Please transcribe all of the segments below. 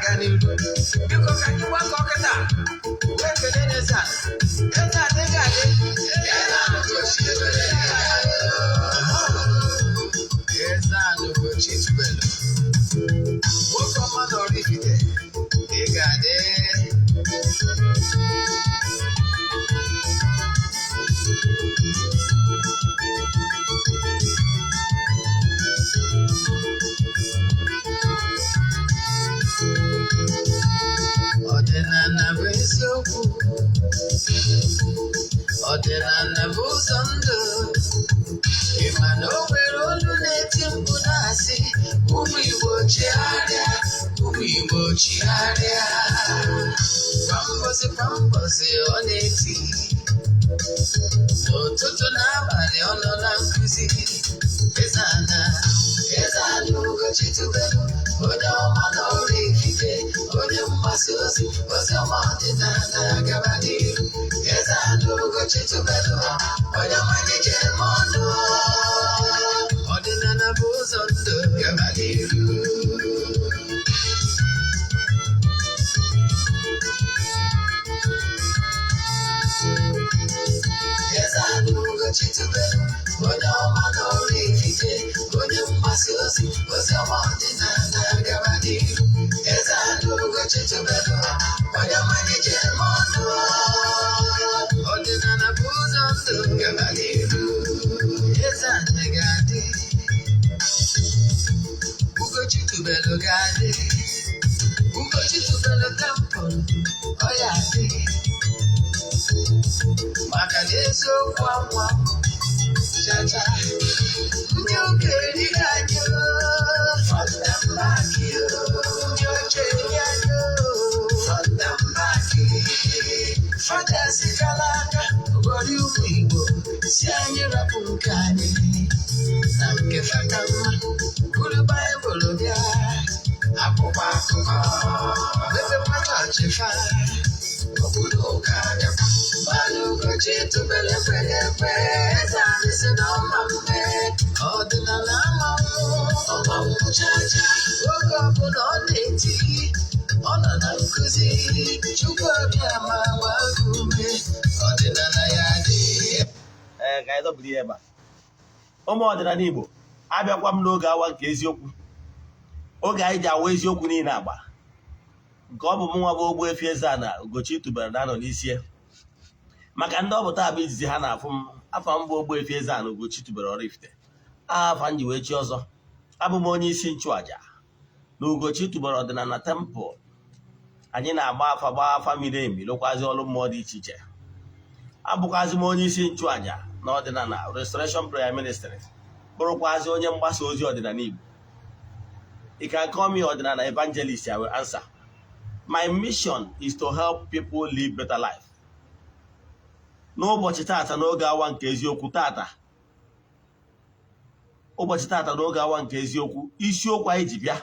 Na-aga n'iru, biko, ka anyị gbakọ kịta wee kelee n'eze a. Eze adịghị adị. Eze Ugochi Tubelu, nwoke ọma na Oraifite, ị ga-adị. Ọdịnala bụ eziokwu, ọdịnala bụ ụzọ ndụ. Ị ma na o nwere olu na-eti mkpu na-asị, "Ụmụ Igbo, chigharịa, ụmụ Igbo, chigharịa." Kwa mbọsị kwa mbọsị ọ na-eti, n'ụtụtụ na abalị ọ nọ na nkụzi. Eze-Ana, Eze-Ana Ugochi Tubelu, onye ọma na Oraifite, onye mgbasa ozi ozi ọma ọdịnala, gaba n'iru. Eze-Ana Ugochi Tubelu, onye ọma ji eme ọnụ, ọdịnala bụ ụzọ ndụ, gaba n'iru. Eze-Ana Ugochi Tubelu, onye ọma na Oraifite, onye mgbasa ozi ozi ọma ọdịnala, gaba n'iru. Eze-Ana Ugochi Tubelu, onye ọma ji eme ọnụ, ọdịnala bụ ụzọ ndụ, gaba n'iru. Eze-Ana ga-adị, Ugochi Tubelu ga-adị, Ugochi Tubelu temple ọ ya adị, maka na eziokwu anwa chacha. Ndị ụka erighị anyị, front and back. Ndị oche eri anyị, front and back. Fathers kala aka ghọrọ ụmụ Igbo, si anyị rapụ nke anyị na nke faka mma, buru Baịbụl bịa, akwụkwọ akụkọ, mepekwa chọọchị fa, obodo ụka bịakwa. Mmadụ Ugochi Tubelu ekweghị ekwe. Eze anyị si na ọma mme, ọdịnala amanwụ ọmanwụ chacha. Oge ọbụla ọ na-eti, ọ nọ na nkụzi. Chukwu ọbịa ma gbaa gị ume, ọdịnala ya dị. Ee, ka anyị dọbiri ya ebe a. Ụmụ ọdịnala Igbo, abịakwa m n'oge awa nke eziokwu, oge anyị ji awa eziokwu niile agba, nke ọ bụ mụ nwa bụ Ogbuefi Eze-Ana Ugochi Tubelu na-anọ n'isi ya. Maka ndị ọ bụ taa bụ izizi ha na-afụ m, afọ m bụ Ogbuefi Eze-Ana Ugochi Tubelu Oraifite. Afa m ji wee chi ọzọ, abụ m onye isi nchụaja na Ugochi Tubelu Ọdịnala Temple. Anyị na-agba afa, gbaa afa miri emi, lụkwazi ọrụ mmụọ dị iche iche. Abụkwazi m onye isi nchụaja na Ọdịnala Restoration Prayer Ministry, bụrụkwazi onye mgbasa ozi ọdịnala Igbo. You can call me ọdịnala evangelist, I will answer. My mission is to help people live better life. N'ụbọchị tata, n'oge awa nke eziokwu tata, ụbọchị tata, n'oge awa nke eziokwu, isiokwu anyị ji bịa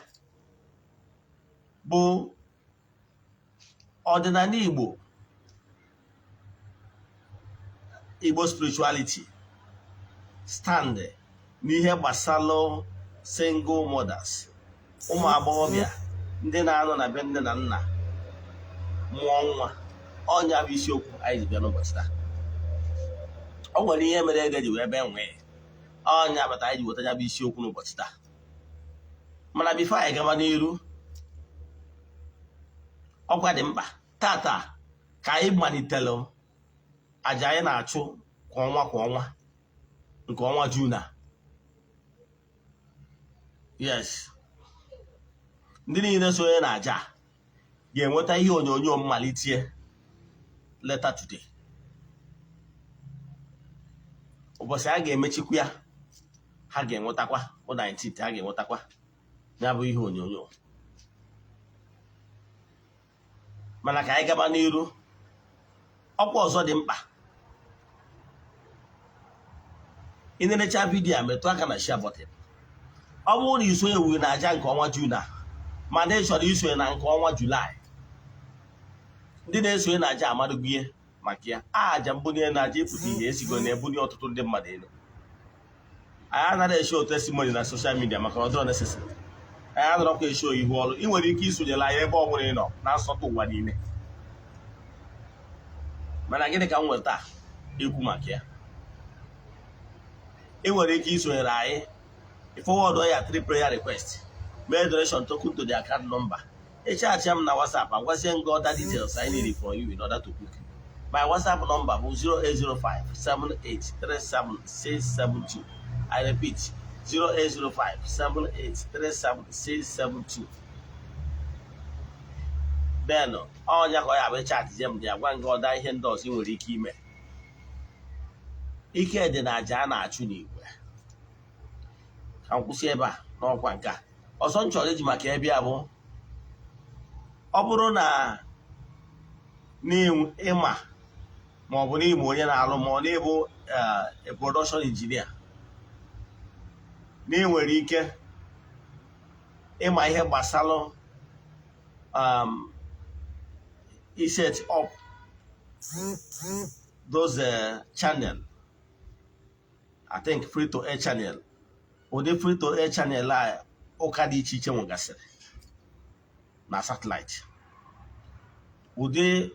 bụ ọdịnala Igbo, Igbo spirituality stand n'ihe gbasalụ single mothers, ụmụ agbọghọbịa ndị na-anọ na be nne na nna mụọ nwa. Ọnya bụ isiokwu anyị ji bịa n'ụbọchị taa. O nwere ihe mere ego ji wee bee nwee ọnya bata anyị ji weta ya bụ isiokwu n'ụbọchị taa. Mana before anyị gaba n'iru, ọkwa dị mkpa tata ka anyị malitere aja anyị na-achụ kwa ọnwa kwa ọnwa, nke ọnwa June a. Yes, ndị niile sonye na aja a ga-enweta ihe onyonyo mmalite later today. Ụbọchị a ga-emechikwa ya, ha ga-enwetakwa, bụ 19th, ha ga-enwetakwa ya bụ ihe onyonyo. Mana ka anyị gaba n'iru, ọkwa ọzọ dị mkpa: ị na-enecha video a, metụ aka na share button. Ọ bụrụ na isonye wuru na aja nke ọnwa June a, mana ị chọrọ isonye na nke ọnwa Julaị, ndị na-esonye na aja amadụgo ihe maka ya. Aja mbunye na aja ịpụta ihe esigo na-ebunye ọtụtụ ndị mmadụ elu. Anyị anaghị eshi otu testimony na social media maka na ọ dịrọ necessary. Anyị adọrọkwa eshi oyihu ọrụ. Ị nwere ike isonyere anyị ebe ọ bụla ị nọ na nsọtụ ụwa niile. Mana gịnị ka m nwere taa ikwu maka ya? Ị nwere ike isonyere anyị, forward ya three prayer request, mee donation token to the account number, echat m na WhatsApp, agwazie m gị other details I need from you in order to book you. My WhatsApp number bụ 08057837672. I repeat, 08057837672. Then ọnya ka ọ ya bụ chat m dị, agwa gị ọda ihe ndị ọzọ ị nwere ike ime. Ike dị na aja a na-achụ n'igwe. Ka m kwụsị ebe a n'ọkwa nke a. Ọzọ m chọrọ iji maka ebe a bụ, ọ bụrụ na ịma ma ọ bụ n'ịma onye na-alụ, ma ọ na-ịbụ a production engineer, na ị nwere ike ịma ihe gbasara set up those channel, I think free to air channel, ụdị free to air channel a ụka dị iche iche nwegasịrị na satellite, ụdị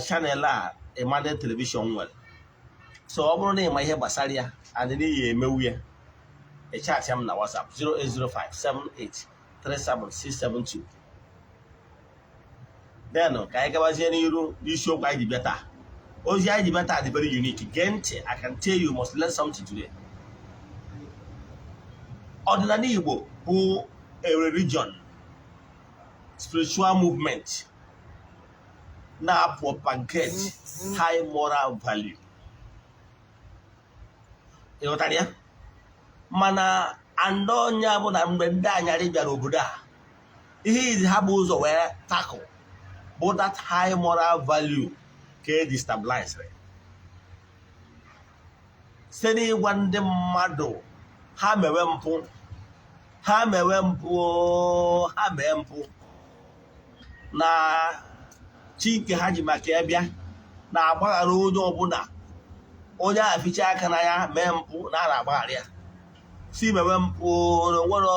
channel a Emmanuel Television nwere. So ọ bụrụ na ịma ihe gbasara ya and n'ihi emewu ya, echat m na WhatsApp 08057837672. Then ka anyị gabazie n'iru n'isiokwu anyị ji bịa taa. Ozi anyị ji bịa taa dị very unique. Gee ntị, I can tell you must learn something today. Ọdịnala Igbo bụ a religion, spiritual movement na-propagate high moral value. Ị ghọtara ya? Mana andị ọnya bụ na mgbe ndị anyarị bịara obodo a, ihe izi ha bụ ụzọ wee tackle bụ that high moral value ka e destabilize site n'ịgwa ndị mmadụ ha mewe mpụ, ha mewe mpụ, ha mee mpụ, na chi nke ha ji maka ya bịa na-agbaghara onye ọbụla, onye a ficha aka na ya mee mpụ na a na-agbaghara ya, si mewe mpụ, na onwere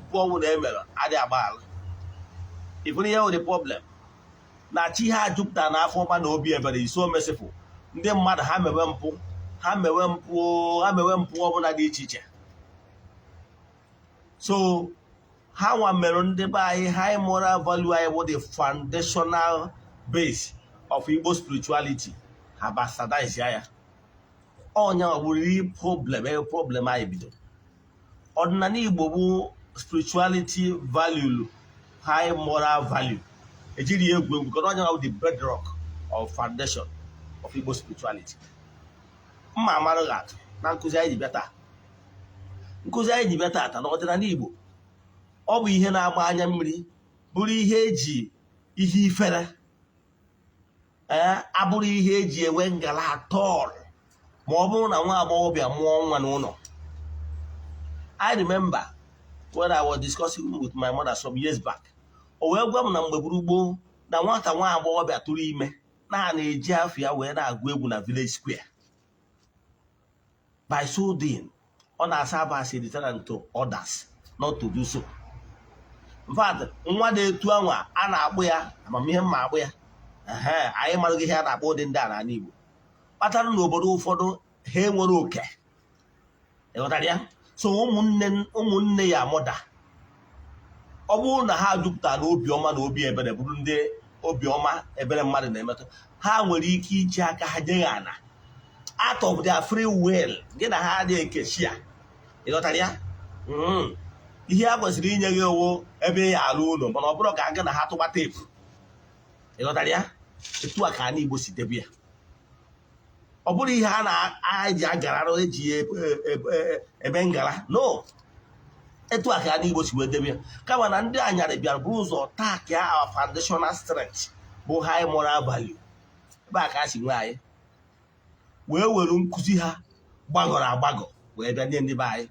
mpụ ọbụla e mere adịghị agbaghara. Ifuru ihe wụ the problem? Na chi ha jupụtara n'afọ ọma na obi ebere, is so merciful. Ndị mmadụ ha mewe mpụ, ha mewe mpụ, ha mewe mpụ ọbụla dị iche iche. So ha nwa mere ndị be anyị, high moral value anyị bụ the foundational base of Igbo spirituality, ha bastardize ya. Ọnya bụrụ problem, ebe problem anyị bido. Ọdịnala Igbo bụ spirituality value, high moral value, ejiri ya egwu egwu, because ọnya bụ the bedrock of foundation of Igbo spirituality. Mma amarụ gị atụ na nkụzi anyị ji bịa taa. Nkụzi anyị ji bịa taata na ọdịnala Igbo, ọ bụ ihe na-agba anya mmiri, bụrụ ihe eji ihe ifere, ee, abụrụ ihe eji enwe ngala atọl, ma ọ bụrụ na nwa agbọghọbịa mụọ nwa n'ụlọ. I remember when I was discussing with my mother some years back, o wee gwa m na mgbe gburu gboo, na nwata nwa agbọghọbịa tụrụ ime, na na-eji afọ ya wee na-agụ egwu na village square. By so doing, ọ na-asa aba as a deterrent to others not to do so. In fact, nwa dị etu anwa a na-akpụ ya amamihe mma akpụ ya. Ehe, anyị marụghị ihe a na-akpọ ụdị ndị a n'ala Igbo, kpatara n'obodo ụfọdụ ha enwere oke. Ịghọtara ya? So ụmụnne ụmụnne ya amụda, ọ bụrụ na ha jupụtara na obiọma na obi ebere, bụrụ ndị obiọma ebere mmadụ na-emetụ, ha nwere ike iji aka ha nye ya ana out of their free will. Gị na ha adịghị ekechi ya. Ịghọtara ya? Ihe a kwesịrị inye gị owo ebe ya alụ ụlọ, mana ọ bụrụ ka gị na ha tụgba teepu. Ịghọtara ya? Etu a ka ana Igbo si debe ya. Ọ bụrụ ihe a na-eji agara eji eme ngara no. Etu a ka ana Igbo si wee debe ya, kama na ndị anyarị bịara buru ụzọ attack our foundational strength bụ high moral value. Ebe a ka a si nwee anyị wee were nkụzi ha gbagọrọ agbagọ wee bịa nye ndị be anyị.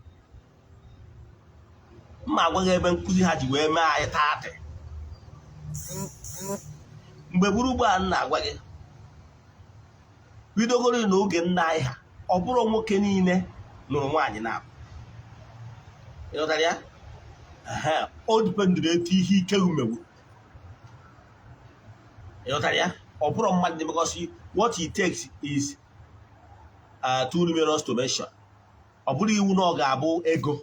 Mma agwaghị ebe nkụzi ha ji wee mee anyị taatị. Mgbe gburugburu a na-agwa gị bidogoro n'oge nna anyị ha, ọ bụrụ nwoke niile nụrụ nwaanyị na, ịghọtara ya? Ehe, o dependịrị etu ihe ike umewu. Ịghọtara ya? Ọ bụrụ mmadụ, because what it takes is too numerous to mention. Ọ bụrụ iwu na ọ ga-abụ ego,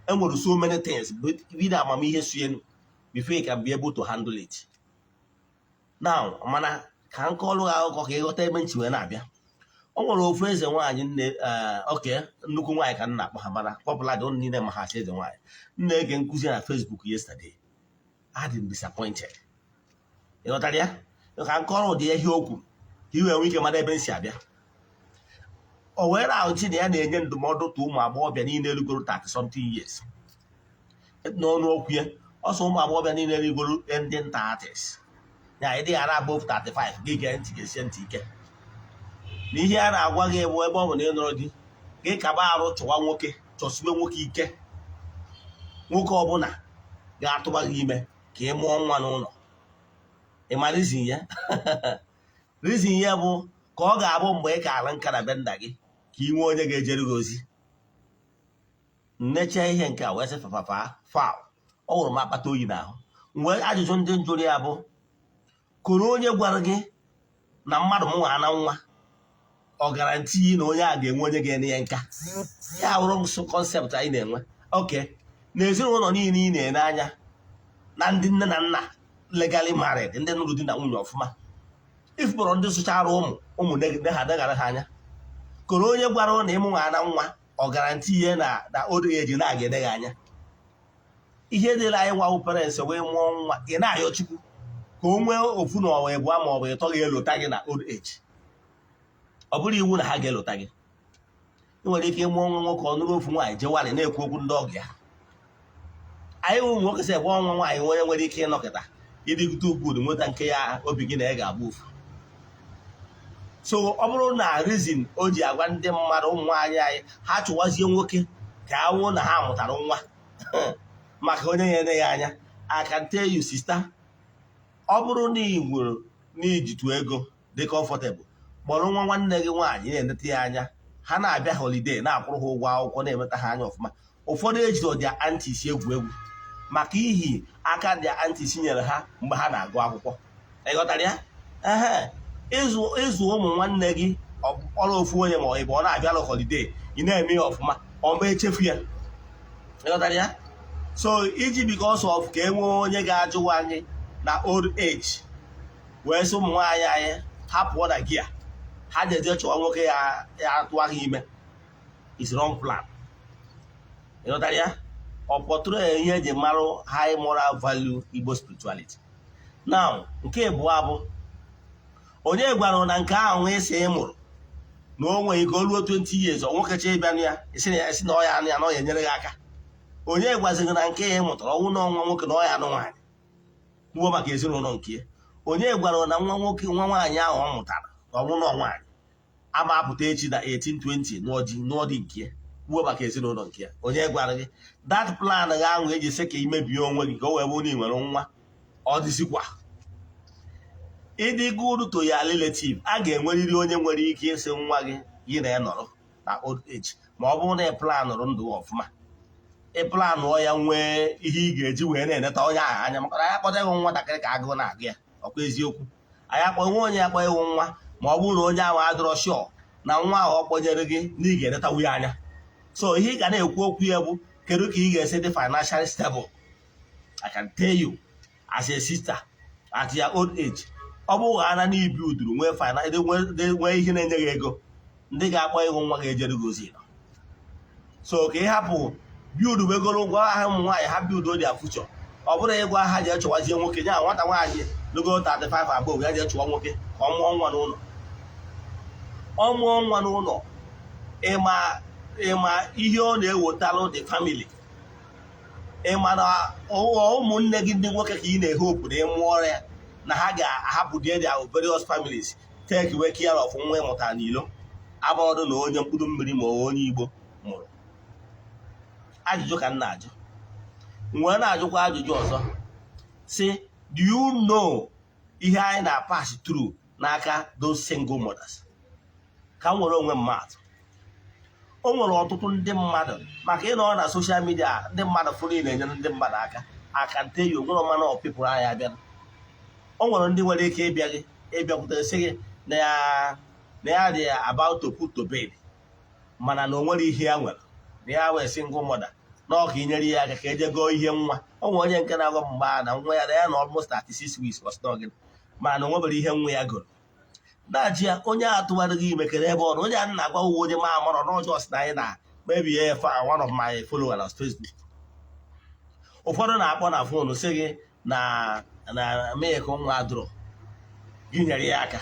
enwere so many things, but bido amamihe su elu before you can be able to handle it. Now, mana ka m kọọlụ gị akụkọ ka ịghọta ebe nchi wee na-abịa. O nwere ofu eze nwaanyị nne, oke nnukwu nwaanyị ka m na-akpọ ha, mana popular dị, ụnụ niile ma ha asị eze nwaanyị. M na-ege nkụzi na Facebook yesterday, adị m disappointed. Ịghọtara ya? Ka m kọrọ ụdị ihe okwu ka i wee nwee ike mara ebe m si abịa. O wee na-ahụchi na ya na-enye ndụmọdụ tụ ụmụ agbọghọbịa niile erugoro 30 something years. N'ọnụ okwu ya, ọsọ ụmụ agbọghọbịa niile erugoro ending 30s ya, ịdị ghara above 35, gị gee ntị, ga-esie ntị ike na ihe a na-agwa gị bụ ebe ọ bụ na ị nụrụ di, gị kaba arụ chọwa nwoke, chọsiwe nwoke ike, nwoke ọbụla ga-atụba gị ime ka ị mụọ nwa n'ụlọ. Ị ma reason ya? Reason ya bụ ka ọ ga-abụ mgbe ị ka ala nka na be nna gị, ka ị nwee onye ga-ejere gị ozi. Nnecha ihe nke a wee sị fafafa faul, ọ wụrụ m akpata oyi n'ahụ. Mgbe ajụjụ ndị njụrụ ya bụ, koro onye gwara gị na mmadụ mụ na nwa, ọ guarantee na onye a ga-enwe onye ga-enye ya nka ya? Wụrụ nsụ concept anyị na-enwe oke n'ezinụlọ niile ị na-ene anya na ndị nne na nna legally married, ndị nụrụ di na nwunye ọfụma, ifụkpọrọ ndị sụchara ụmụ ụmụ ne ha deghara ha anya. Koro onye gwara na ịmụ nwa na nwa, ọ guarantee ihe na na old age na-aga ede gị anya? Ihe dịrị anyị nwa parents wee mụọ nwa, ị na-ayọ Chukwu ka o nwee ofu na ọwa ịbụọ ma ọ bụ ịtọ ga-elota gị na old age. Ọ bụrụ iwu na ha ga-elota gị, ị nwere ike ịmụọ nwa nwoke, ọ nụrụ ofu nwaanyị, jewalị na-ekwu okwu ndị ọgụ ya. Anyị ụmụ nwoke sị egbe ọnwa nwaanyị, onye nwere ike ịnọkịta ịdịgide ugwu nweta nke ya, obi gị na ya ga-agba ofu. So ọ bụrụ na reason o ji agwa ndị mmadụ, ụmụ nwaanyị anyị, ha chụwazie nwoke ka awụ na ha mụtara nwa maka onye ya ene ya anya. I can tell you, sister, ọ bụrụ na ị nwere n'ijitu ego dị comfortable, kpọrọ nwa nwanne gị nwaanyị na-enete ya anya. Ha na-abịa holiday, na-akwụrụ ha ụgwọ akwụkwọ, na-emeta ha anya ọfụma. Ụfọdụ ejiri their aunties egwu egwu maka ihi aka their aunties nyere ha mgbe ha na-agụ akwụkwọ. Ịghọtara ya? Ehe, ịzụ ịzụ ụmụ nwanne gị ọrụ ofu onye ma ọ bụ ọ na-abịa holiday, ị na-eme ya ọfụma, ọ ma echefu ya. Ịghọtara ya? So iji because of ka e nwee onye ga-ajụwa anyị na old age, wee sị ụmụ nwaanyị anyị ha pụọ na gia, ha jeje chọwa nwoke ya ya atụwa ha ime, is wrong plan. Ịghọtara ya? Ọ pọtụrụ ihe eji marụ high moral value Igbo spirituality. Now, nke abụọ bụ, onye gwara na nke ahụ nwa isi ị mụrụ na o nwere ike o ruo 20 years, ọ nwoke chọọ ịbịanụ ya, isi na ya isi na ọ ya anụ ya na ọ ya enyere gị aka? Onye gwaziri na nke ya ị mụtara ọnwụ na ọnwa nwoke na ọ ya anụ nwaanyị, kwuo maka ezinụlọ nke ya? Onye gwara na nwa nwoke, nwa nwaanyị ahụ ọ mụtara na ọnwụ na nwaanyị ama apụta echi na 1820 nụọ di, nụọ di nke ya, kwuo maka ezinụlọ nke ya? Onye gwara gị that plan gị ahụ eji sị ka imebie onwe gị ka o wee bụrụ na ị nwere nwa, ọ dịzikwa ịdị good to your relative? A ga-enwerịrị onye nwere ike ịsị nwa gị gị na ya nọrọ na old age, ma ọ bụrụ na ị planụrụ ndụ ọfụma, ị planụọ ya nwee ihe ị ga-eji wee na-eneta onye ahụ anya. Maka na anyị akpọta ịhụ nwatakịrị ka agụụ na-agụ ya, ọkwa eziokwu? Anyị akpọ nwe onye akpọ ịhụ nwa, ma ọ bụrụ na onye ahụ adịrọ sure na nwa ahụ ọ kpọnyere gị na ị ga-enetawu ya anya. So ihe ị ga na-ekwu okwu ya bụ, kedu ka ị ga-esi dị financially stable? I can tell you as a sister, at your old age, ọ bụrụ ana na ibi uduru nwee nwee ihe na-enye gị ego, ndị ga-akpọ ịhụ nwa ga-ejere gị ozi. So ka ị hapụ build wegoro ngwa ahịa ụmụ nwaanyị ha build their future. Ọ bụrụ ịgwa ha jee chọwazie nwoke nya, nwata nwaanyị logo 35 above ya jee chụwa nwoke ka ọ mụọ nwa n'ụlọ, ọ mụọ nwa n'ụlọ, ịma ịma ihe ọ na-ewetalụ the family? Ịma na ụmụnne gị ndị nwoke ka ị na-ehope na ịmụọ ya na ha ga-ahapụ their various families, take away care of nwa ịmụta n'ilo, abụrụdụ na onye mkpụrụ mmiri ma onye Igbo mụrụ? Ajụjụ ka m na-ajụ. Wee na-ajụkwa ajụjụ ọzọ si, do you know ihe anyị na-pass through n'aka those single mothers? Ka m were onwe m maatụ. O nwere ọtụtụ ndị mmadụ, maka ịnọ na social media, ndị mmadụ fụrụ ị na-enyere ndị mmadụ aka. I can tell you, nwere manner of people anyị abịa. O nwere ndị nwere ike ịbịa gị, ịbịakwutere, sị gị na ya dị about to put to bed, mana na o nwere ihe ya nwere, na ya wee single mother, na ọ ka inyere ya aka ka eje goo ihe nwa. O nwere onye nke na-agwa m mgbe a na nwa ya, na ya na almost 36 weeks was not gịnị, mana na o nwebere ihe nwa ya goro. Na-ajụ ya, onye a tụgharịghị ime kere ebe ọ nọ? Onye a na-agwa uwe, onye ma amarọ n'ọjọọ, sị na anyị na maybe ya one of my followers na Facebook. Ụfọdụ na-akpọ na phone, sị gị na milk nwa adụrọ, gị nyere ya aka.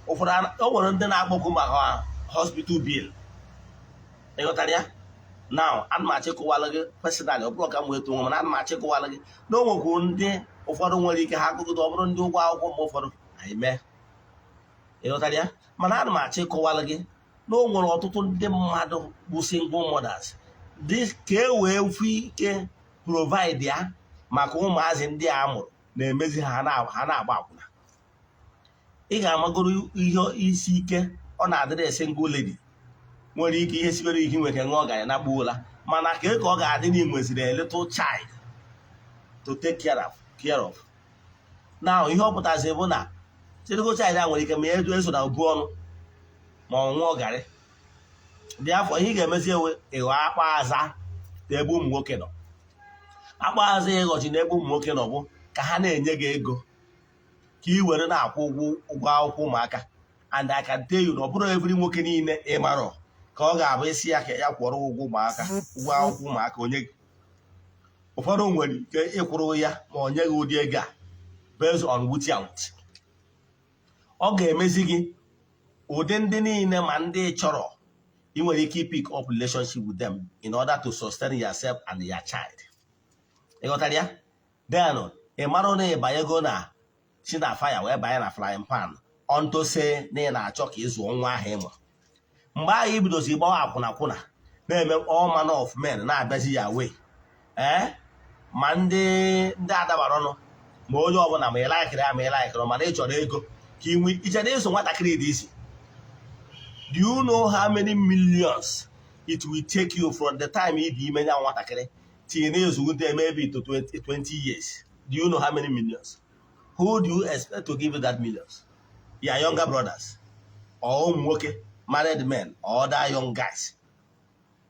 Ụfọdụ, o nwere ndị na-akpọkwu maka hospital bill. Ịghọtara ya? Now, ana m achịkọwala gị personally, ọ bụrụ ka m wee too onwe, mana ana m achịkọwala gị na o nwekwuru ndị ụfọdụ nwere ike ha agụgide, ọ bụrụ ndị ụgwọ akwụkwọ mgbe ụfọdụ anyị mee. Ịghọtara ya? Mana ana m achịkọwala gị na o nwere ọtụtụ ndị mmadụ bụ single mothers dị ka e wee fụ ike provide ya maka ụmụazị ndị a mụrụ, na-emezi ha na-agba akwụna. Ị ga-amagoro ihe isi ike ọ na-adịrị single lady. Nwere ike ihe sibere ike nwere ṅụọ garị na gbuola, mana ka ka ọ ga-adị na nweziri a little child to take care of. Now, ihe ọ pụtazi bụ na single child a nwere ike ma edu eso na ubu ọnụ ma ọ ṅụọ garị dị afọ. Ihe ị ga-emezi ewe ịghọ akpa aza n'ebe ụmụ nwoke nọ. Akpa aza ịghọchi n'ebe ụmụ nwoke nọ bụ ka ha na-enye gị ego ka ị were na-akwụ ụgwọ akwụkwọ ụmụaka. And I can tell you na ọ bụrụ every nwoke niile ị marọ ka ọ ga-abụ isi ya ka ya kwụọrọ ụgwọ ụmụaka, ụgwọ akwụkwọ ụmụaka onye gị. Ụfọdụ nwere ike ịkwụrụ ya, ma ọ nyeghị ụdị ego a based on wuti and wuti. Ọ ga-emezi gị ụdị ndị niile ma ndị chọrọ ị nwere ike pick up relationship with them in order to sustain yourself and your child. Ị ghọtara ya? Then ị mara na ịbanyego na si na fire wee banye na frying pan unto say na ị na-achọ ka ị zụọ nwa ahụ ị mụrụ. Mgbe ahụ i bidozi gbawa akwụna kwụna, na-eme all manner of men na-abịazi ya wee ma ndị adabara ọnụ, ma onye ọbụla, ma ị likeiri ya ma ị likeiri, mana ị chọrọ ego ka ị nwee ichere ịzụ nwatakịrị dị isi. Do you know how many millions it will take you from the time ị dị ime nya nwatakịrị tinye na-ezugide maybe to 20, 20 years? Do you know how many millions? Who do you expect to give you that millions? Your younger brothers or ụmụ nwoke, married men or other young guys?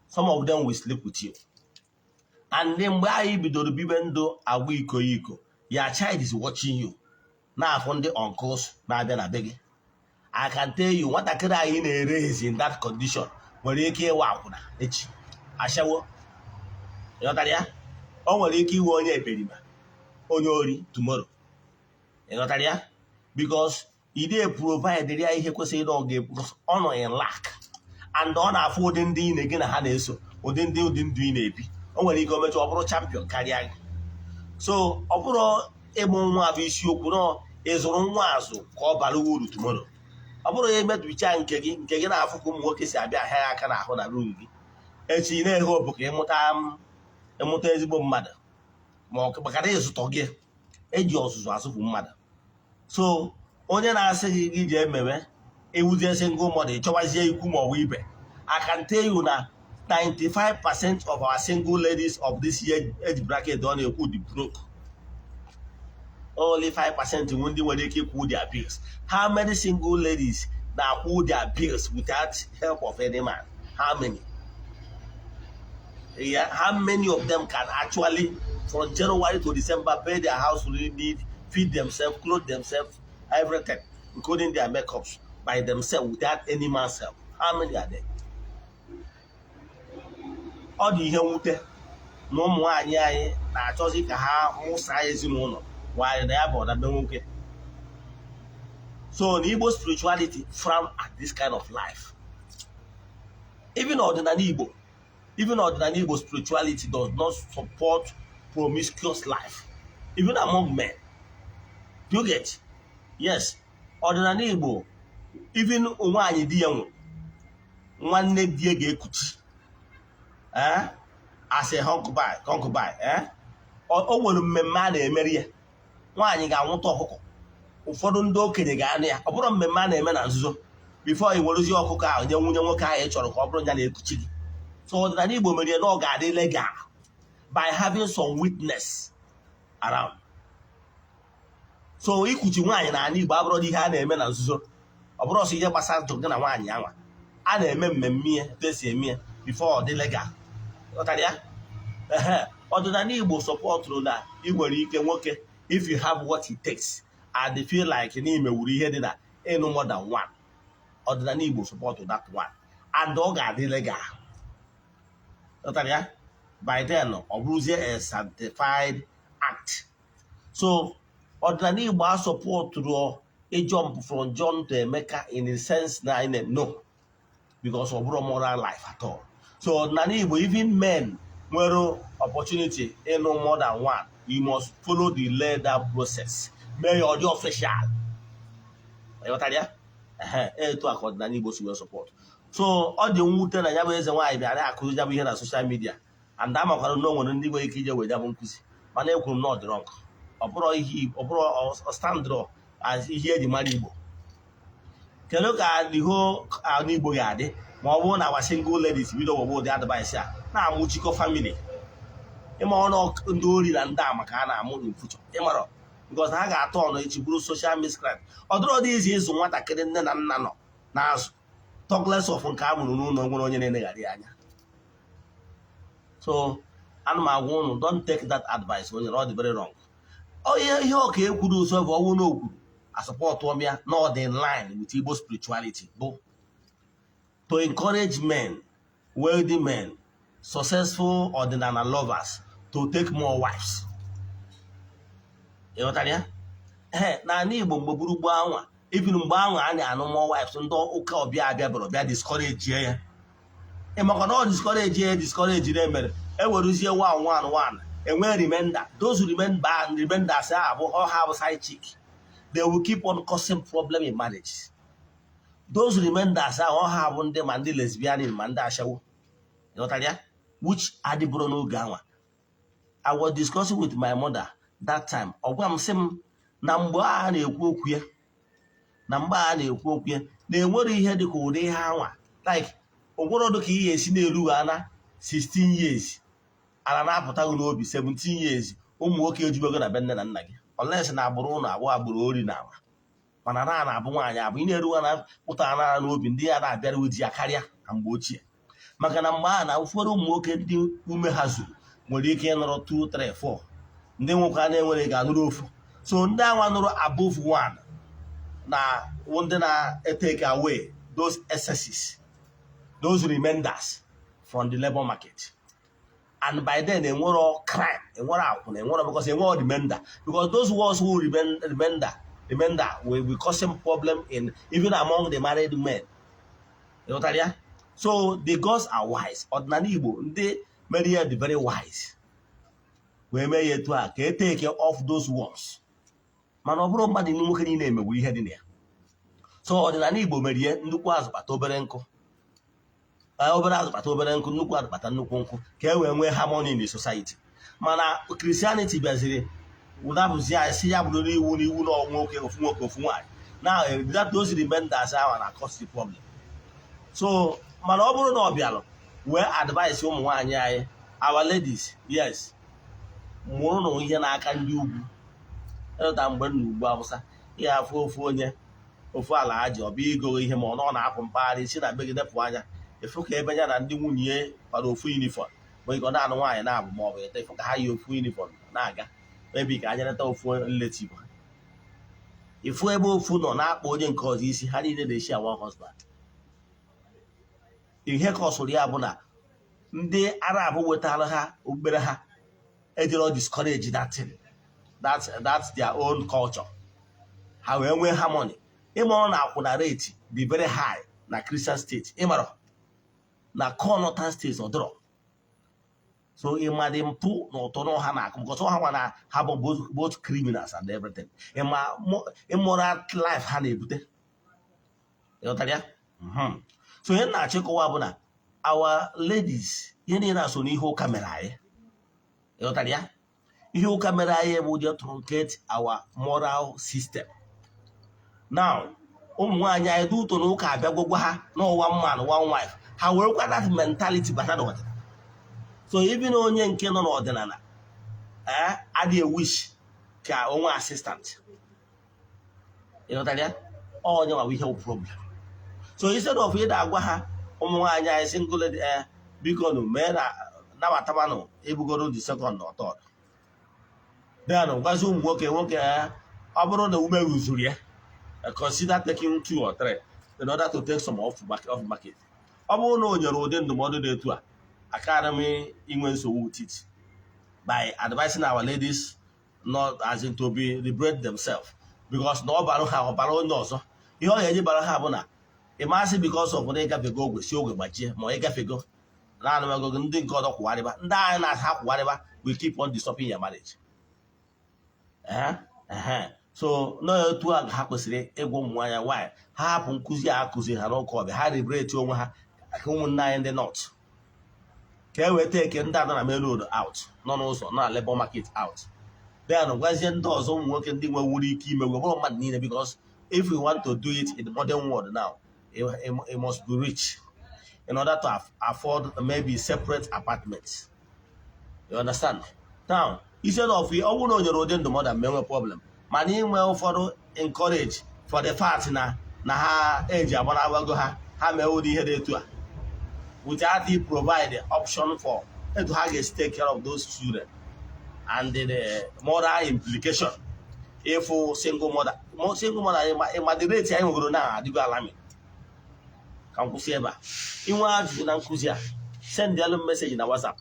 Some of them will sleep with you. And then mgbe anyị bidoro bibe ndụ agwa iko iko, your child is watching you, na-afụ ndị uncles na-abịa na be gị. I can tell you, nwatakịrị anyị na-ere ezi in that condition nwere ike ịwa akwụna echi, ashawo. Ịghọtara ya? O nwere ike iwe onye ekperima, onye ori tomorrow. Ịghọtara ya? Because ị dey provide ya ihe kwesịrị na ọ ga, ọ nọ in lack, and ọ na-afụ ụdị ndị ị na-gị na ha na-eso, ụdị ndị, ụdị ndụ ị na-ebi. O nwere ike o mechaa, ọ bụrụ champion karịa gị. So ọ bụrụ ịmụ nwa bụ isiokwu nọ, ịzụrụ nwa azụ ka ọ bara uru tomorrow. Ọ bụrụ ya emebicha nke gị na-afụ ka ụmụ nwoke si abịa ahịa ya aka n'ahụ na room gị echi, na-ehe obu ka ịmụta ezigbo mmadụ, ma ọ maka na ịzụtọ gị eji ọzụzụ azụpụ mmadụ. So onye na-asị gị gị ji emewe ewuzie single mother, ịchọwazie ikwu ma ọ bụ ibe, I can tell you na 95% of our single ladies of this year age bracket ọ na-ekwu dị broke. Only 5% nwe ndị nwere ike ịkwụ their bills. How many single ladies na-akwụ their bills without help of any man? How many? Yeah, how many of them can actually from January to December pay their house need, feed themselves, clothe themselves, everything, including their makeups, by themselves without any man's help? How many are there? Ọ dị ihe mwute na ụmụ nwaanyị anyị na-achọzi ka ha mụsaa ezinụlọ nwaanyị na ya bụ ọdabe nwoke. So na Igbo spirituality frown at this kind of life. Even ọdịnala Igbo, even ọdịnala Igbo spirituality does not support promiscuous life, even among men. Do you get? Yes, ọdịnala Igbo, even nwaanyị di ya nwụrụ, nwanne di ya ga-ekuchi as a concubine. O nwere mmemme a na-emeri ya. Nwaanyị ga-anwụta ọkụkọ, ụfọdụ ndị okenye ga-anụ ya. Ọ bụrụ mmemme a na-eme na nzuzo before i werezi ọkụkọ ahụ nye nwunye nwoke ahụ ị chọrọ ka ọ bụrụ ya na-ekuchi gị. So ọdịnala Igbo mere ya na ọ ga-adị legal by having some witness around. So ikuchi nwaanyị n'ala Igbo abụrụ ihe a na-eme na nzuzo. Ọ bụrụ ọsọ ihe gbasara ndụ gị na nwaanyị anwa, a na-eme mmemme ya etu esi eme ya before ọ dị legal. Ghọtara ya? Ehe, ọdịnala Igbo supportụrụ na ị nwere ike, nwoke, if you have what it takes and feel like na imewuru ihe dị na ịnụ more than one, ọdịnala Igbo support that one and ọ ga-adị legal. Ghọtara ya? By then ọ bụrụzie a sanctified act. So ọdịnala Igbo asupportụrụ jump from John to Emeka in the sense na anyị no, because ọ bụrụ moral life at all. So ọdịnala Igbo, even men nwere opportunity ịnụ more than one, you must follow the laid out process, mee ya ọ dị official. Ịghọtara ya? Ehe, etu a ka ọdịnala Igbo si wee support. So ọ dị mwute na ya bụ eze nwaanyị bịara akụzi ya bụ ihe na social media, and amakwara na o nwere ndị nwere ike ije wee ya bụ nkụzi, mana ekwuru m na ọ dị wrong. Ọ bụrụ ihe ọ bụrụ standard as ihe eji mara Igbo. Kedu ka ihu ala Igbo ga-adị ma ọ bụrụ na our single ladies bido webe ụdị advice a na-amụchikọ family? Ịma ọnụ ndị ori na ndị ama ka a na-amụ in future, ịmara, because ha ga-atọ ọnụ echi bụrụ social miscreant. Ọ dịrọ dị izi ịzụ nwatakịrị nne na nna nọ na-azụ, talk less of nke a mụrụ n'ụlọ nwere onye na-eneghara ya anya. So ana m agwa ụnụ, don't take that advice. Onye ọ dị very wrong. Onye ihe ọka ekwuru ụzọ bụ ọnwụ na okwuru asupport m ya na ọ dị in line with Igbo spirituality bụ to encourage men, wealthy men, successful ọdịnala lovers to take more wives. Ịghọtara ya? Ee, n'ala Igbo mgbe gburugburu anwa, even mgbe anwa a na-anụ more wives, ndị ụka ọbịa abịa bịara bịa discourage ya. Ị maka na ọ discourage ya, discourage na emere eweruzie one one one, enwee remainder. Those remainder, remainders a bụ ọ ha bụ side chick. They will keep on causing problem in marriage. Those remainders ahụ, ọ ha bụ ndị ma ndị lesbian ma ndị ashawo. Ịghọtara ya? Which adịbụrụ n'oge anwa. I was discussing with my mother that time. Ọ gwa m sị m na mgbe a na-ekwu okwu ya, na mgbe a na-ekwu okwu ya, na enwere ihe dịka ụdị ihe anwa, like onwere ka ihe esi na-eru ana 16 years ala na-apụta gị n'obi, 17 years, ụmụ nwoke ejubego na be nne na nna gị, unless na agbụrụ ụlọ abụọ agbụrụ ori na ama. Mana na na-abụ nwaanyị abụ ị na-eruwa na pụta nara n'obi ndị ya na-abịara di ya karịa na mgbe ochie, maka na mgbe a na ụfọdụ ụmụ nwoke ndị ume ha zuru nwere ike ịnụrụ 2, 3, 4. Ndị nwoke a na-enwere ga-anụrụ ofu. So ndị anwa nụrụ above one na ndị na-etake away those excesses, those remainders from the labor market. And by then enwero crime, enwero akwụna, enwero, because enwero remainder, because those ones who remain, remainder will be causing problem in even among the married men. Ịghọtara ya? So the gods are wise. Ọdịnala Igbo, ndị mere ya dị very wise, wee mee ya etu a ka e take off those ones. Mana ọ bụrụ mmadụ nwoke niile emegbu ihe dị na ya. So ọdịnala Igbo mere ihe nnukwu azụ kpata obere nkụ, obere azụ kpata obere nkụ, nnukwu azụ kpata nnukwu nkụ, ka e wee nwee harmony in the society. Mana Christianity bịaziri wụnapụzi anyị, si ya bụrụ n'iwu n'iwu na nwoke ofu, nwoke ofu nwaanyị. Now that those remainders ahụ na cause the problem. So mana ọ bụrụ na ọ bịalụ wee advice ụmụ nwaanyị anyị, our ladies, yes, mụrụ ihe n'aka ndị ugwu. Ịlụta mgbe m na ugwu Awụsa, ihe afụ ofu onye ofu ala ha ji ọbịa igo ihe, ma ọ na-apụ mpaghara isi na be gị depụ anya, efu ka ebe ya na ndị nwunye ya kwara ofu uniform, bụ ike ọ na-anụ nwaanyị na-abụ ma ọ bụ ịta, efu ka ha yi ofu uniform na-aga ebe ka anya neta ofu relative ha, ifu ebe ofu nọ na-akpa onye nke ọzọ isi. Ha niile na-eshi one husband. Ihe ka ọ sụrụ ya bụ na ndị Arab wetara ha okpukpere ha ejero discourage that thing, that's their own culture. Ha wee nwee harmony. Ịmụrụ na akwụna rate dị very high na Christian state, ịmara na core northern states ọ dịrọ. So ịma dị mpụ na ụtọ na ha na-akụ, because ha nwa na ha bụ both criminals and everything. Ịma immoral life ha na-ebute. Ịghọtara ya? So ihe na-achịkọwa bụ na our ladies, ihe niile na-so n'ihe ụka mere anyị. Ịghọtara ya? Ihe ụka mere anyị bụ je truncate our moral system. Now ụmụ nwaanyị anyị dị ụtọ na ụka abịa gwagwa ha n'ụwa man one wife. Ha werekwa that mentality bata n'ọdịnala. So even onye nke nọ n'ọdịnala adịghị wish ka onwe assistant. Ịghọtara ya? Onye nwa ihe problem. So instead of ịda agwa ha, ụmụ nwaanyị anyị single lady, biko nụ, mee na nabatamanụ ebugoro the second or third, then gwazi ụmụ nwoke, nwoke, ọ bụrụ na ume ruzuru ya, consider taking two or three in order to take some off market, off market. Ọ bụrụ na o nyere ụdị ndụmọdụ dị etu a, akara m inwe nsogbu with it by advising our ladies not as in to be liberate themselves, because na ọ bara ha, ọ bara onye ọzọ. Ihe ọ ga-eji bara ha bụ na ịmasị because of na ịgafego ogwe si ogwe gbajie, ma ịgafego naanị ego ndị nke ọzọ kwụgharịba, ndị anyị na-asa kwụgharịba will keep on disturbing your marriage. So n'otu a ha kwesịrị ịgwa ụmụ nwaanyị nwaanyị ha hapụ nkụzi a akụziri ha n'ụka ọbịa, ha liberate onwe ha ka ụmụnne anyị ndị north, ka e weta eke ndị anọ na main road out, nọ n'ụzọ, nọ na labour market out. Then gwazie ndị ọzọ, ụmụ nwoke ndị nwewuru ike ime, bụrụ mmadụ niile, because if we want to do it in the modern world now, it must be rich in order to afford maybe separate apartments. You understand? Now, instead of ọ bụrụ na o nyere ụdị ndụmọdụ a, menwe problem, mana inwe ụfọdụ encourage for the fact na ha eji agbanabago ha, ha mee ụdị ihe dị etu a without he provide option for etu ha ga-esi take care of those children and the moral implication. If single mother, single mother, ịma the rate anyị nwegoro na adịgo alarming. Ka m kwụsị ebe a. Inwe ajụjụ na nkụzi a, send m message na WhatsApp,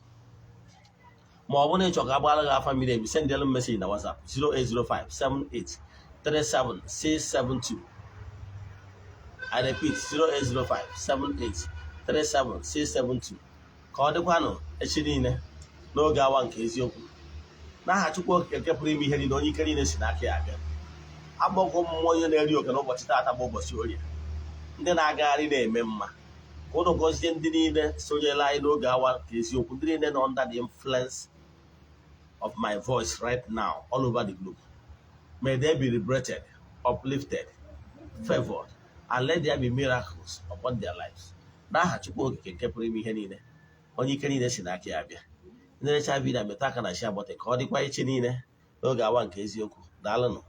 ma ọ bụ na ịchọ ka agbara gị afa miri emi, send m message na WhatsApp 0805 78 37 672. I repeat, 0805 78 37 672. Ka ọ dịkwanụ echi niile n'oge awa nke eziokwu. N'aha Chukwu Okike nke pụrụ ime ihe niile, onye ike niile si n'aka ya abịa, agbọkọ mmụọ onye na-eri oke n'ụbọchị taata bụ ụbọchị Orie, ndị na-agagharị na-eme mma, ka ụnụ gọzie ndị niile sonyere anyị n'oge awa nke eziokwu, ndị niile nọ under the influence of my voice right now all over the globe. May they be liberated, uplifted, favored, and let there be miracles upon their lives. N'aha Chukwu Okike nke pụrụ ime ihe niile, onye ike niile si n'aka ya abịa. Nlerecha video, metụ aka na share button. Ka ọ dịkwa echi niile n'oge awa nke eziokwu. Daalụnụ.